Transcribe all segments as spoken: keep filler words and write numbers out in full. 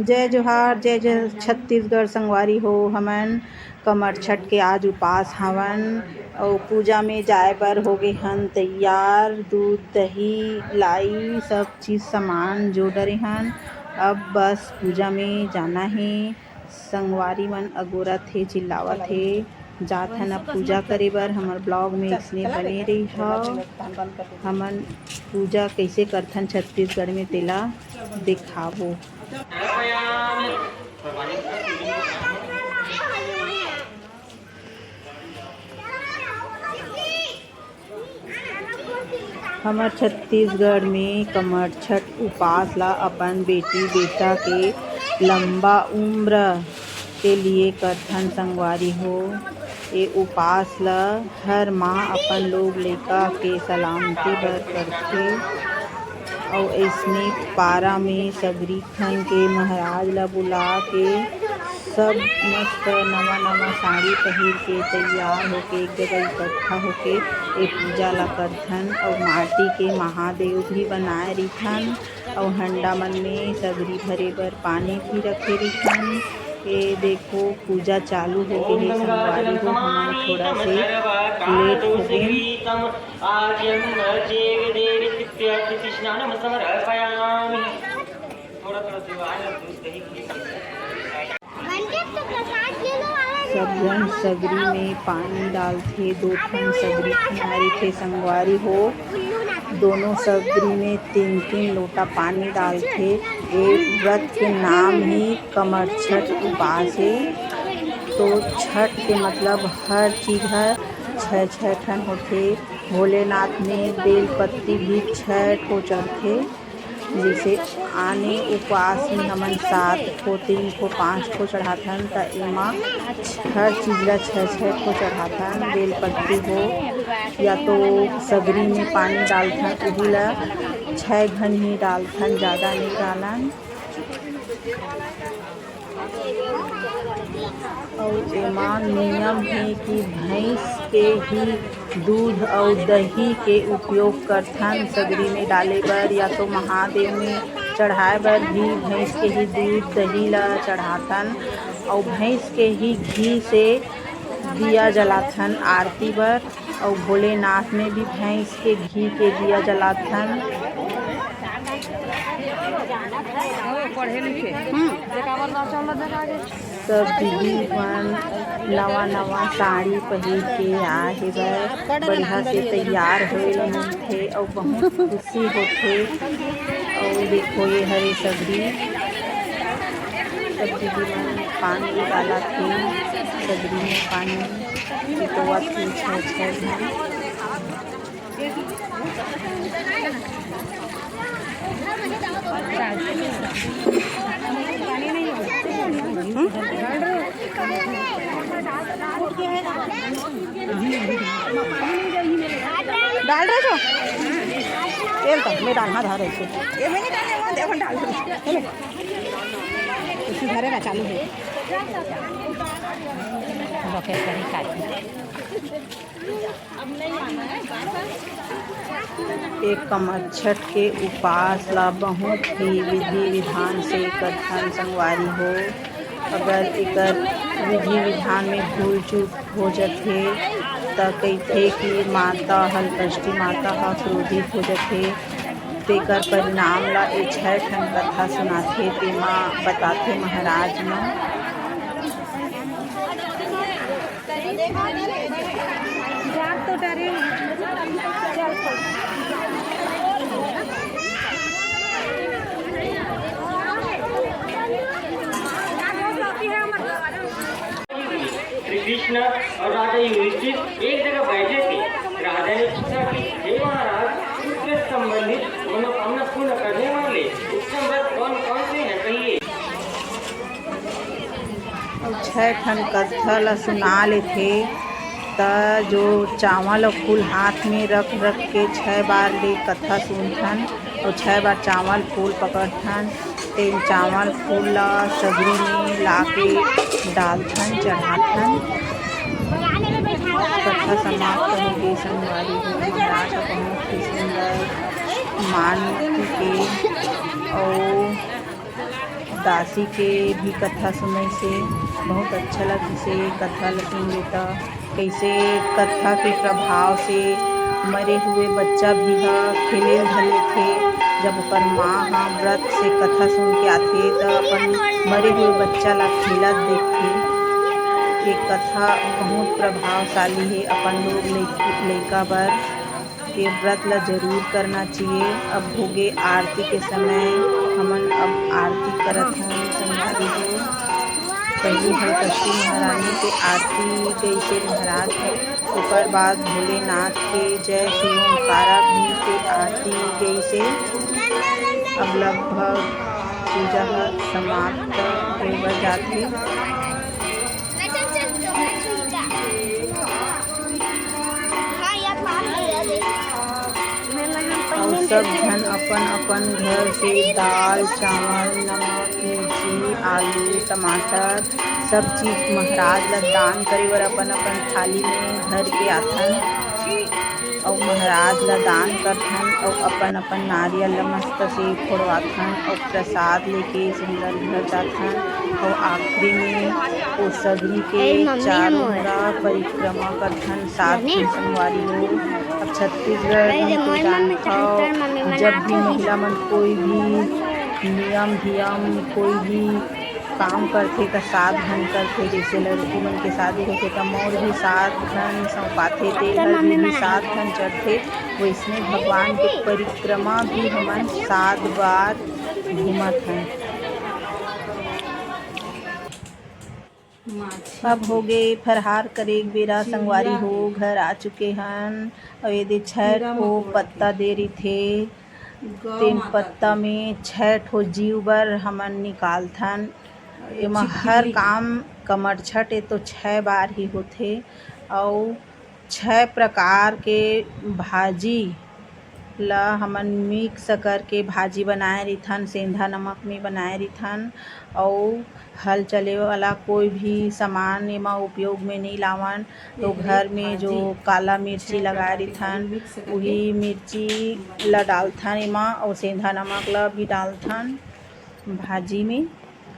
जय जोहार, जय जय छत्तीसगढ़। संगवारी हो, हमन कमरछठ के आज उपास हवन अउ पूजा में जाए बर हो गे हन तैयार। दूध, दही, लाई, सब चीज सामान जो डरे हन। अब बस पूजा में जाना हे। संगवारी मन अगोरत हे, चिल्लावत हे। जात हन अब पूजा करे बर। हमर vlog में इसने बने रही हव। हमन पूजा कैसे करथन छत्तीसगढ़ में, तेला दिखाबो। हमर छत्तीसगढ़ में कमरछठ उपास ला अपन बेटी बेटा के लंबा उम्र के लिए करथन संगवारी हो। ए उपास ला हर माँ अपन लोग लइका के सलामती बर करथे। अउ अइसने पारा में सगरी खन के महाराज ला बुला के सब मस्त नवा नवा साड़ी पहिर के तैयार होके एक जगह इकट्ठा होके ए पूजा ला करथन। अउ माटी के महादेव भी बनाए रिथन। अउ हंडा मन में सगरी भरे बर पानी भी रखे रिथन। ए देखो, पूजा चालू हो गे हे संगवारी हो, हमन थोड़ा से लेट हो गे। सब झन सगरी में पानी डालथे। दो ठन सगरी खियारी थे संगवारी हो। दोनों सगरी में तीन तीन लोटा पानी डालथे। ए व्रत के नाम ही कमरछठ उपास हे। तो छठ के मतलब हर चीज ह छः छः ठन होथे। भोलेनाथ में बेल पत्ती भी छः ठो चढ़थे। जैसे आने उपवास में हमन सात ठो, तीन ठो, पाँच ठो चढ़ाथन, त एमा हर चीज ला छः छः ठो चढ़ाथन। बेल पत्ती हो या तो सगरी में पानी डालथन, उही ला छः घन ही डालथन, ज़्यादा नहीं डालन। अउ एमा नियम हे कि भैंस के ही दूध अउ दही के उपयोग करथन सगरी में डाले बर, या तो महादेव में चढ़ाए बर भी भैंस के ही दूध दही ला चढ़ाथन। अउ भैंस के ही घी से दिया जलाथन आरती बर। अउ भोलेनाथ में भी भैंस के घी के दिया जलाथन। पढ़े लिखे। हम्म। सब दीदी मन नवा नवा साड़ी पहिर के आए हे बर बढ़िया से तैयार होए ल मिलथे अउ बहुत खुशी होथे। अउ देखो, ये हरे सगरी, सब दीदी मन पानी डालत हे, सगरी में पानी। ये तो अति छः छः झन। डाल रहे हो? तेल तो मैं डालना था रहे थे। ये मैं नहीं डालने वाला, देखो डाल दो। चलो। इसी धरे ना चालू है। बफे करी काटी। ए कमरछठ के उपास ला बहुत ही विधि विधान से करथन संगवारी हो। अगर एकर विधि विधान में भूल चूक हो जथे, त कहिथे कि माता हलकष्टी माता ह क्रोधित हो जथे। तेकर परिणाम ला ए छै ठन कथा सुनाथे, तेमा बताथे महाराज मन। जाग तो डरे। श्री कृष्ण और राजा युधिष्ठिर एक जगह बैठे थे। राजा ने पूछा कि हे महाराज, कुछ से संबंधित मनोकामना पूर्ण करने वाले उत्तम व्रत कौन कौन से हैं, कहिए। अउ छै ठन कथा ल सुना लेथे, त जो चावल अउ फूल हाथ में रख रख के छै बार ले कथा सुनथन अउ छै बार चावल फूल पकड़थन, तेन चावल फूल ल सगरी में लाके डालथन, चढ़ाथन। कथा समाप्त होगे संगवारी हो। महाराज ह बहुत ही सुंदर मान के अउ राशि के भी कथा सुनइस हे, बहुत अच्छा लगिस हे कथा ल सुन ले त। कइसे कथा के प्रभाव से मरे हुए बच्चा भी ह खेले ल धर लेथे। जब ओकर माँ ह व्रत से कथा सुन के आथे, त अपन मरे हुए बच्चा ला खेलत देखथे। ये कथा बहुत प्रभावशाली हे अपन लोग लइक-, लइका बर। ये व्रत ला जरूर करना चाहिए। अब होगे आरती के समय, हमन अब आरती करत हन संगवारी हो। पहली हलकष्टी महारानी के आरती जैसे महाराज है, ओकर बाद भोलेनाथ के जय शिव ओंकारा भी के आरती जैसे। अब लगभग पूजा ह समाप्त होए बर जाथे। अउ सब झन अपन अपन घर से दाल, चावल, नमक, मिर्ची, आलू, टमाटर, सब चीज महाराज ला दान करे बर अपन अपन थाली में धर के आथन। अउ महाराज ला दान करथन अउ अपन अपन नारियल ला मस्त से फोड़वाथन अउ प्रसाद लेके सुंदर घर जाथन। अउ आखिरी में ओ सगरी के चारों मुड़ा परिक्रमा करथन सात झन संगवारी हो। अब छत्तीसगढ़ में तो जानथव, जब भी महिला मन कोई भी नियम धियम, कोई भी काम करथे त सात झन करथे। जैसे लड़की मन के शादी होथे त मौर भी सात झन सौंपाथे, तेल हल्दी भी सात झन चढ़थे। वैसने भगवान के परिक्रमा भी हमन सात बार घूमत हन। अब होगे फरहार करे के बेरा, संगवारी हो, घर आ चुके हन। अउ एदे छह ठो पत्ता दे रहिथे, तेन पत्ता में छह ठो जीव बर हमन निकालथन। एमा हर काम कमरछट ए तो छह बार ही होथे। अउ छह प्रकार के भाजी ला हमन mix करके भाजी बनाए रिथन, सेंधा नमक में बनाए रिथन। अउ हल चले वाला कोई भी सामान एमा उपयोग में नइ लावन, तो घर में जो काला मिर्ची लगाए रिथन, उही मिर्ची ला डालथन एमा, अउ सेंधा नमक ला भी डालथन भाजी में।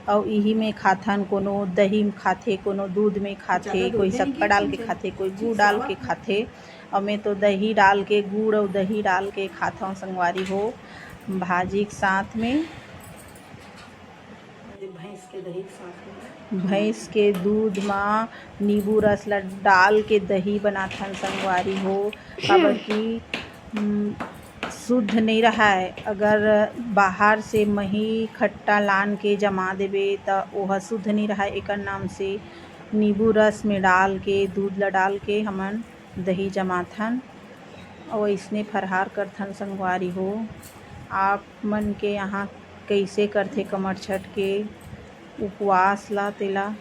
अउ इही में खाथन, कोनो दही में खाथे, कोनो दूध में खाथे, कोई शक्कर डाल के खाथे, कोई गुड़ डाल के खाथे। अउ मैं तो दही डाल के, गुड़ अउ दही डाल के खाथव संगवारी हो, भाजी के साथ में। भैंस के दही के साथ में। भैंस के दूध म नींबू रस ला डाल के दही बनाथन संगवारी हो, काबर कि, उम, शुद्ध नइ रहय। अगर बाहर से मही खट्टा लान के जमा देबे, त ओह शुद्ध नइ रहय। एकर नाम से नींबू रस में डाल के, दूध ला डाल के हमन दही जमाथन। अउ अइसने फरहार करथन संगवारी हो। आप मन के यहाँ कइसे करथे कमरछठ के उपवास ला, तेला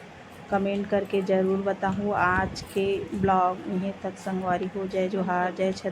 comment करके जरूर बताहू। आज के blog इहें तक संगवारी हो। जय जोहार, जय छत्तीसगढ़।